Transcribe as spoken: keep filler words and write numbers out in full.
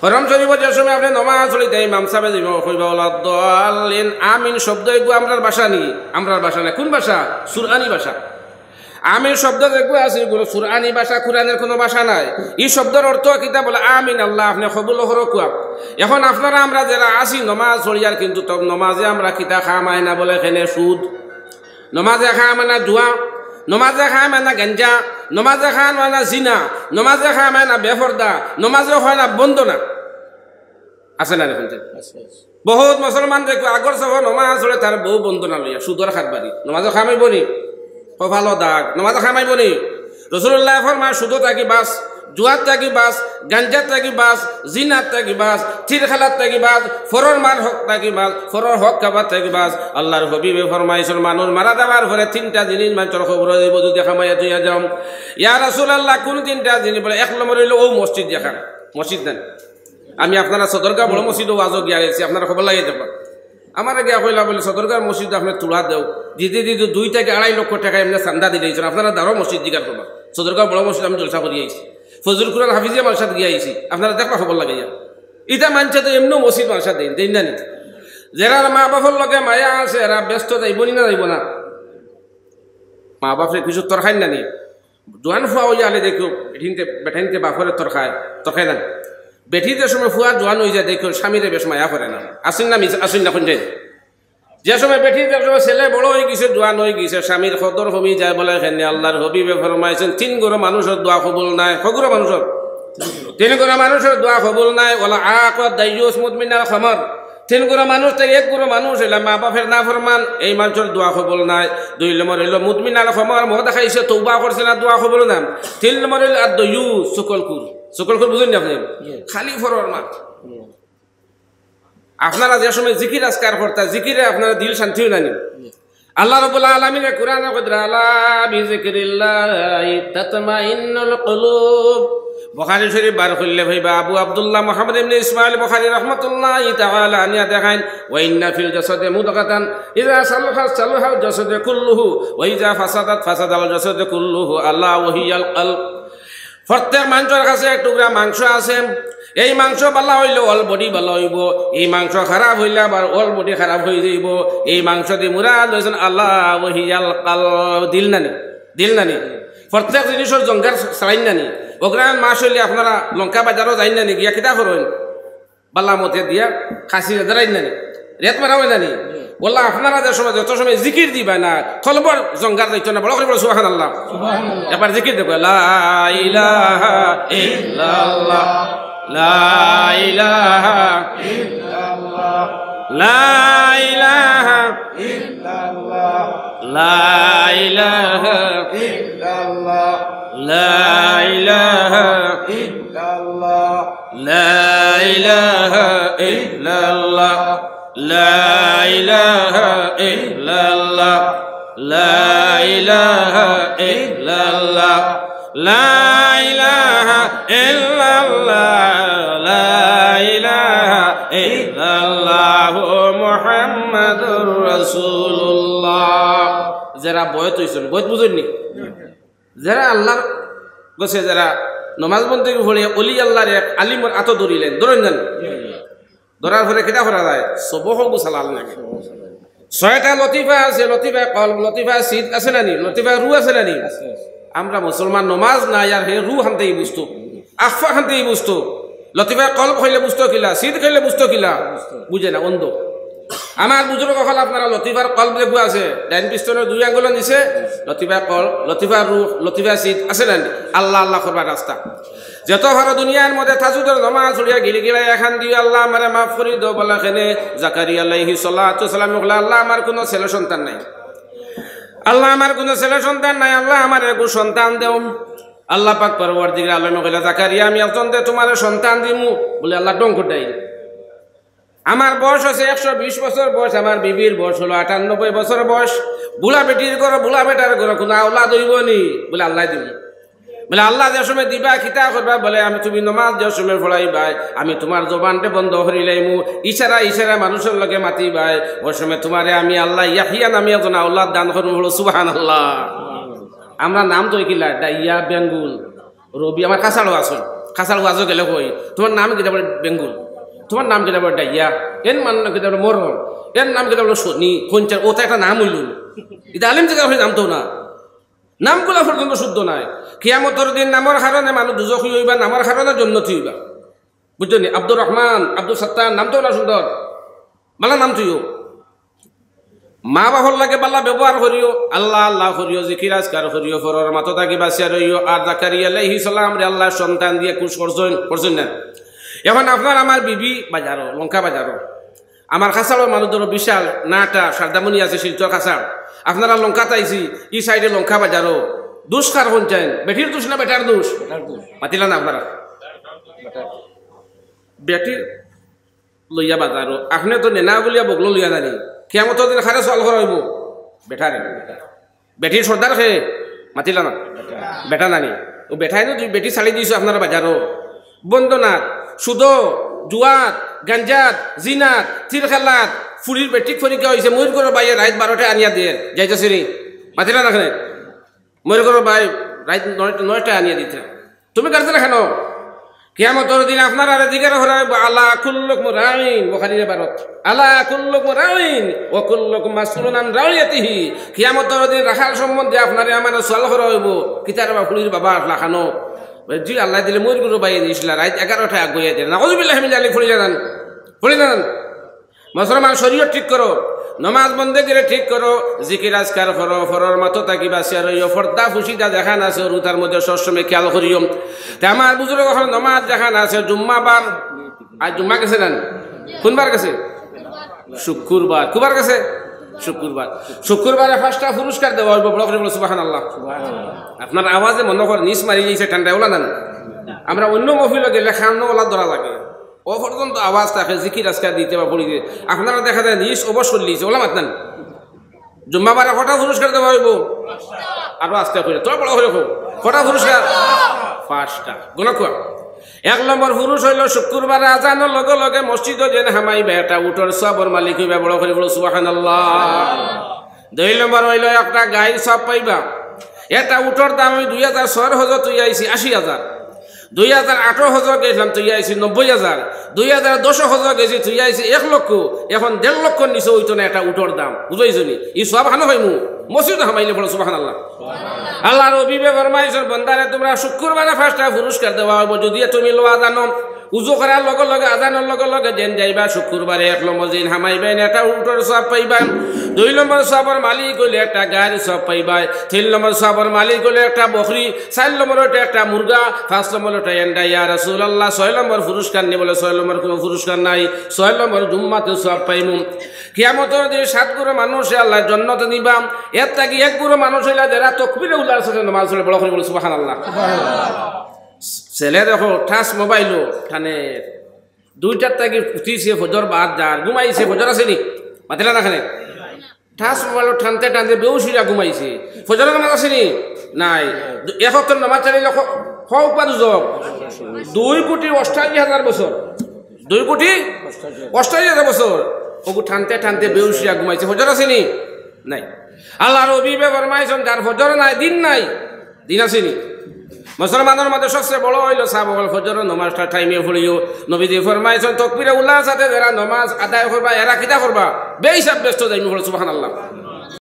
হরম শরীফো যে সময় আপনে নমাজ পড়িতা, ইমাম সাবে যে কইবা, "ওয়ালাদ্দাল্লিন", আমিন শব্দ এগু আমরার ভাষা নি, আমরার ভাষা না। কুন ভাষা? সুরআনি ভাষা। আমিন শব্দ যেগু আছে, এগুলো সুরআনি ভাষা, কুরআনের কুনু ভাষা নায়। ই শব্দর অর্থ কিতা বলে, "আমিন, আল্লাহ আপনে কবুল করো কুয়া।" এখন আপনারা আমরা যেরা আছি নমাজ পড়িয়ার, কিন্তু তব নমাজে আমরা কিতা খামাই না বলে কেনে সুদ, নমাজে খামাই না জুয়া, নমাজে খামাই না গাঞ্জা, নমাজে খামাই না জিনা, নমাজে খামাই না বেপর্দা, নমাজে হয় না বন্দনা। আছে না এখন যে? আছে, আছে। বহুত মুসলমান দেখো আগর সফো নমাজ পড়ে তার বউ বন্দনা লইয়া সুদর কারবারি। নমাজে খামাইবো নি? কপালো দাগ। নমাজে খামাইবো নি? রাসূলুল্লাহ ফরমায়, "সুদ থাকি বাঁচ, জুয়া থাকি বাঁচ, গাঞ্জা থাকি বাঁচ, জিনা থাকি বাঁচ, তীর খেলা থাকি বাঁচ, পরর মার হক থাকি বাঁচ, পরর হক খাবার থাকি বাঁচ।" আল্লাহর হাবিবে ফরমাইছইন, মানুষ মারা যাওয়ার পরে তিনটা জিনিস মানষর কবরো যাইবো, যদি খামাইয়া থইয়া যাও। ইয়া রাসূলুল্লাহ, কুন তিনটা জিনিস? বলে, এক নম্বর অইলো অউ মসজিদ যেখান, মসজিদ নাই। আমি আপনারা সদরগাঁও বড় মসজিদো ওয়াজো গিয়া আইছি, আপনারা খবর লাগাই দেখবা। আমারে গিয়া কইলা বলে, "সদরগাঁও মসজিদ আপনে তুলা দেও।" দিতে দিতে দুই থাকি আড়াই লক্ষ টেকা এমনে চান্দা দিলাইছইন, আপনারা দাঁড়াও মসজিদ জিকার করবা। সদরগাঁও বড় মসজিদ আমি জলসা করি আইছি, ফজলুল কুরআন হাফিজিয়া মাদ্রাসাত গিয়া আইছি, আপনারা দেখবা খবর লাগাইয়া। ইতা মানষে তো এমনেও মসজিদ মাদ্রাসা দেইন, দেইন না নি? যেরার মা বাপর লগে মায়া আছে, এরা ব্যস্ত যাইবো নি না যাইবো না? মা বাপরে কিছু তরখাইন না নি? জোয়ান ফুয়া অইয়া আলে দেখিও, বেটিন্তে, বেটাইন্তে বাপরে তরখায়, তরখায় না। বেটি যে সময় ফুয়া জোয়ান অইযায় দেখিও, স্বামীরে বেশ মায়া করে না। আছইন না মিছ-, আছইন না কোন যায়? যে সময় বেটি যে সময় ছেলে বড় অইগেছে, জোয়ান অইগেছে, স্বামীর কদর কমি যায় বলে কেনে? আল্লাহর হাবিবে ফরমাইছইন, তিন গুরু মানুষর দোয়া কবুল নায়। ক গুরু মানুষর? তিন গুরু মানুষর দোয়া কবুল নায়। ওয়াল আকুদ দাইয়ুস মুদমিনাল খামার। তিন গুরু মানুষ থাকি এক গুরু মানুষ অইলা মা বাপর নাফরমান, এই মানষর দোয়া কবুল নায়। দুই নম্বর অইলো মুদমিনাল খামার, মদ খাইছে, তওবা করছে না, দোয়া কবুল না। তিন নম্বর অইলো আদ দাইয়ুস, চুগলখুর। চুগলখুর বুঝইন নি আপনে? জি। খালি পরর মাত। জি। আপনারা যে সময় জিকির আজকার করতা, জিকিরে আপনারা দিল শান্তি অয় না নি? জি। আল্লাহ রাব্বুল আলামিনে কুরআনো কইরা, "আলা বিযিকরিল্লাহি তাতমাইন্নুল কুলুব।" বুখারী শরীফ বার করলে পাইবা, আবু আব্দুল্লাহ মুহাম্মদ ইবনে ইসমাইল বুখারী রহমাতুল্লাহি তাআলা আনিয়া দেখাইন, "ওয়া ইন্না ফিল জাসাদে মুদগাতান, ইযা সালাহাত সালাহাল জাসাদু কুল্লুহু, ওয়া ইযা ফাসাদাত ফাসাদাল জাসাদু কুল্লুহু, আলা ওয়া হিয়াল কলব।" প্রত্যেক মানষর কাছে এক টুকরা মাংস আছে। এই মাংস ভালা অইলে all body ভালা অইবো, এই মাংস খারাপ অইলে আবার all body খারাপ অইযাইবো। এই মাংস দি মুরাদ অইছইন আলা ওয়া হিয়াল কলব, দিল না নি? দিল না নি? প্রত্যেক জিনিসর জঙ্গার চালাইন না নি? অগ্রহায়ণ মাস অইলে আপনারা লঙ্কা বাজারো যাইন না নি? গিয়া কিতা করইন? ভালা মতে দিয়া খাসি রেদারাইন না নি? রেত মারা অয় না নি? বললা, আপনারা যে সময়, যত সময় জিকির দিবা না, কলবর জঙ্গার যাইতো না। বড় করি বলো, "সুবহানাল্লাহ।" সুবহানাল্লাহ। একবার জিকির দেখো, "লা ইলাহা ইল্লাল্লাহ, লা ইলাহা ইল্লাল্লাহ, লা ইলাহা ইল্লাল্লাহ, লা ইলাহা ইল্লাল্লাহ, লা ইলাহা ইল্লাল্লাহ।" لا إله إلا الله، لا إله إلا الله، لا إله إلا الله، لا إله إلا الله، لا إله إلا الله، محمد رسول الله। যারা বয়ত অইছইন, বয়ত বুঝইন নি? যারা আল্লাহর গেছে, যারা নমাজ বন্দেগি পড়ে, অলি আল্লাহর এক আলিমর আতো ধরিলেন, ধরইন না নি? ধরার পরে কিতা করা যায়? সবহগু চালান লাগে। ছয়টা লতিফা আছে, লতিফায়ে কলব, লতিফায়ে সিদক আছে না নি? লতিফায়ে রুহ আছে না নি? আছে, আছে। আমরা মুসলমান, নমাজ নাই আর হে রুহ হানতেই বুঝতো, আখফা হানতেই বুঝতো। লতিফায়ে কলব কইলে বুঝতো কিলা, সিদক কইলে বুঝতো কিলা? বুঝতো। বুঝে না, অন্ধ। আমার বুজুর্গ অকল, আপনারা লতিফার কলব যেগু আছে, ডাইন পিস্তলর দুই আঙ্গুলর নিচে, লতিফায়ে কলব, লতিফায়ে রুহ, লতিফায়ে সিদক আছে না নি? আল্লাহ আল্লাহ করবার রাস্তা। যত পারো দুনিয়ার মধ্যে তাহাজ্জুদর নমাজ পড়িয়া গিড়গিড়াইয়া কান্দিও, "আল্লাহ, আমারে মাফ করি দেও।" বলা কেনে? জাকারিয়া আলাইহিস সালাতু ওয়াস সালামে কইলা, "আল্লাহ, আমার কুনু ছেলে সন্তান নাই। আল্লাহ, আমার কুনু ছেলে সন্তান নাই। আল্লাহ, আমারে এগু সন্তান দেও।" আল্লাহ পাক পরওয়ারদিগার আলমে কইলা, "জাকারিয়া, আমি একজনরে তুমারে সন্তান দিমু।" বলে, "আল্লাহ, ঢং কররায় নি? আমার বয়স আছে একশো বিশ বছর বয়স, আমার বিবির বয়স অইলো আটানব্বই বছর বয়স। বুড়া বেটির ঘরো, বুড়া বেটার ঘরো কুনু আওলাদ অইবো নি?" বলে, "আল্লায় দিবো।" বলে, "আল্লাহ যে সময় দিবা, কিতা করবা?" বলে, "আমি, তুমি নমাজ যে সময় পড়াইবায়, আমি তুমার জবানরে বন্ধ করিলাইমু, ইশারা ইশারা মানুষর লগে মাতিবায়, অউ সময় তুমারে আমি আল্লাহ ইয়াহিয়া নামে একজন আওলাদ দান করমু।" বলো, "সুবহানাল্লাহ।" আমরা নাম তো কিলা, ডাইয়া, বেঙ্গুল, রবি, আমার কাছাড়ও আছে। খাছাড় ওয়াজো গেলে কই, "তোমার নাম কিতা?" বলে, "বেঙ্গুল।" "তোমার নাম কিতা?" বলে, "ডাইয়া।" "এর নাম কিতা?" বলে, "মরণ।" "এর নাম কিতা?" বলে, "শনি।" "কোন চার, ও তো একটা নাম অইল না।" ইতা আলিম জাগা অইলে নাম তো না। নামগুলা পর্যন্ত শুদ্ধ নাই। কিয়ামতর দিন নামর কারণে মানুষ দুজখি অইবা, নামর কারণে জন্নতি অইবা। বুঝছনি? আব্দুর রহমান, আব্দুল সত্তার, নাম তো না সুন্দর, বালা নাম তুইও। মা বাপর লগে বালা ব্যবহার করিও, আল্লাহ আল্লাহ করিও, জিকির আজকার করিও, পরর মাতো থাকি বাঁচিয়া রইও। আর জাকারিয়া আলাইহিস সালামরে আল্লায় সন্তান দিয়া খুশ করছইন, করছইন না? এখন আপনার আমার বিবি বাজারো, লঙ্কা বাজারো, আমার খাছাড়র মানুষ ধরো বিশাল নাটা সারদামণি আছে, শিলচর খাছাড়, আপনারা লঙ্কাত আইছি, ই সাইডে লঙ্কা বাজারো, দুষ কার কোন চাইন? বেটির দুষ না বেটার দুষ? মাতিলা না আপনারা? বেটির লইয়া বাজারো। আপনে তো নেনা বুলিয়া বগলো লইয়া নানি। কিয়ামতর দিন কারে সওয়াল করা অইবো? বেটারে। বেটির সর্দার কে? মাতিলা না? বেটা নানি। ও বেটায় না, দুই বেটি ছাড়ি দিছো আপনারা বাজারো। বন্দনাত, সুদো, জুয়াত, গাঞ্জাত, জিনাত, তীর খেলাত, ফুড়ির মেট্রিক পরীক্ষা অইছে, মইর ঘরর বাইয়ে রাইত বারোটায় আনিয়া দের। যাইতাছে নি? মাতিলা না কেনে? মইর ঘরর বাই রাইত নয়টা, নয়টায় আনিয়া দিতা। তুমি কাটতে না কেনে? কিয়ামতর দিন আপনারারে জিজ্ঞাসা করা অইবো, "আলা কুল্লুকুম রাইন", বুখারীর ইবারত, "আলা কুল্লুকুম রাইন ওয়া কুল্লুকুম মাসউলুন আন রাইয়াতিহি।" কিয়ামতর দিন রাখাল সম্বন্ধে আপনারে আমারে সওয়াল করা অইবো, "কিতার বা ফুড়ির বাবা আসলা কেনে?" জি, আল্লায় দিলে মইর ঘরর বাইয়ে দিছলা, রাইত এগারোটায় আগুয়াইয়া দের। নাউজুবিল্লাহি মিন জালিক, ফুড়ি জানান, ফুড়ি জানান। মুসলমান, শরীয়ত ঠিক করো, নমাজ বন্দেগিরে ঠিক করো, জিকির আজকার করো, পরর মাতো থাকি বাঁচিয়া রইও, পর্দা পুশিদা যেখান আছে, অরুতার মধ্যে সবসময় খেয়াল করিও। তে আমার বুজুর্গ অকল, নমাজ যেখান আছে, জুম্মাবার, আইজ জুম্মা গেছে না? কুনবার গেছে? শুক্কুরবার। কুবার গেছে? শুক্কুরবার। শুক্কুরবারে পাঁচটা পুরস্কার দেওয়া অইবো, বড় করি বলো সুবহানাল্লাহ। আপনার আওয়াজে মনো কর নিছ মারি গেছে ঠান্ডায়, ওলা না? আমরা অন্য মহফিলো গেলে কানো ওলা ধরা লাগে। ও পর্যন্ত আওয়াজ থাকে, জিকির আজকার দিতে বা পড়িতে। আপনারা দেখা যায় নিছ অবশ করিলিছে, ওলা মাতইন না। জুম্মাবারে কটা পুরস্কার দেওয়া অইবো? আরো আস্তে কইরা, তোরা বড় করি কও। কটা পুরস্কার? পাঁচটা। গুনা কও। এক নম্বর পুরস্কার অইলো শুক্কুরবারে আজানর লগে লগে মসজিদো যেন হামাইবা, একটা উটর সওয়াবর মালিক অইবা, বড় করি বলো সুবহানাল্লাহ। দুই নম্বর অইলো একটা গাইর সওয়াব পাইবা। একটা উটর দাম আমি দুই হাজার ছয়র হজো থইয়া আইছি আশি হাজার, দুই হাজার আটর হজো গেছিলাম থইয়া আইছি নব্বই হাজার, দুই হাজার দশর হজো গেছি থইয়া আইছি এক লক্ষ, এখন দেড় লক্ষর নিচে অইতো না একটা উটর দাম, বুঝাইছো নি? ই সওয়াব কানো পাইমু? মসজিদো হামাইলে বলো সুবহানাল্লাহ। আল্লাহর হাবিবে ফরমাইছইন, বন্দারে তুমরা শুক্কুরবারে পাঁচটা পুরস্কার দেওয়া অইবো, যুদি তুমি লওয়া জানো। উজু করার লগে লগে, আজানর লগে লগে যেন যাইবা শুক্কুরবারে এক নম্বর যেন হামাইবা, একটা উটর সওয়াব পাইবা। দুই নম্বর সওয়াবর মালিক অইলে একটা গাইর সওয়াব পাইবা। তিন নম্বর সওয়াবর মালিক অইলে একটা বকরি। চাইর নম্বর অইলে একটা মুরগা। পাঁচ নম্বর অইলে একটা এন্ডা। ইয়া রাসূলুল্লাহ, ছয় নম্বর পুরস্কার নি? বলে, ছয় নম্বর কুনু পুরস্কার নাই। ছয় নম্বর জুম্মাতে সওয়াব পাইমু। কিয়ামতর দিন সাত গুরু মানুষরে আল্লায় জন্নতো নিবা। এর থাকি এক গুরু মানুষ অইলা যেরা তকবিরে উলার সাথে নমাজ পড়ে, বড় করি বলো সুবহানাল্লাহ। ছেলে দেখো, touch mobile-ও টানে, দুইটার থাকি উঠিছে, ফজর বাদ যার, ঘুমাইছে, ফজর আছে নি? মাতিলা না কেনে? Touch mobile-ও টানতে টানতে বেহুশ অইয়া ঘুমাইছে, ফজরর নমাজ আছে নি? নাই। এক ওয়াক্তর নমাজ ছাড়িলে ক-, ক উপায় দুজখ? দুই কোটি অষ্টাশি হাজার বছর। দুই কোটি অষ্টাশি হাজার বছর। ওগু টানতে টানতে বেহুশ অইয়া ঘুমাইছে, ফজর আছে নি? নাই। আল্লাহর হাবিবে ফরমাইছইন, যার ফজর নাই, দিন নাই। দিন আছে নি? মুসলমানর মাঝে সবচেয়ে বড় অইলো সওয়াব অকল ফজরর নমাজটা টাইমে পড়িও। নবীজি ফরমাইছইন, তকবিরে উলার সাথে যেরা নমাজ আদায় করবা, এরা কিতা করবা? বেহিসাব বেহেস্তো যাইমু, বলো সুবহানাল্লাহ।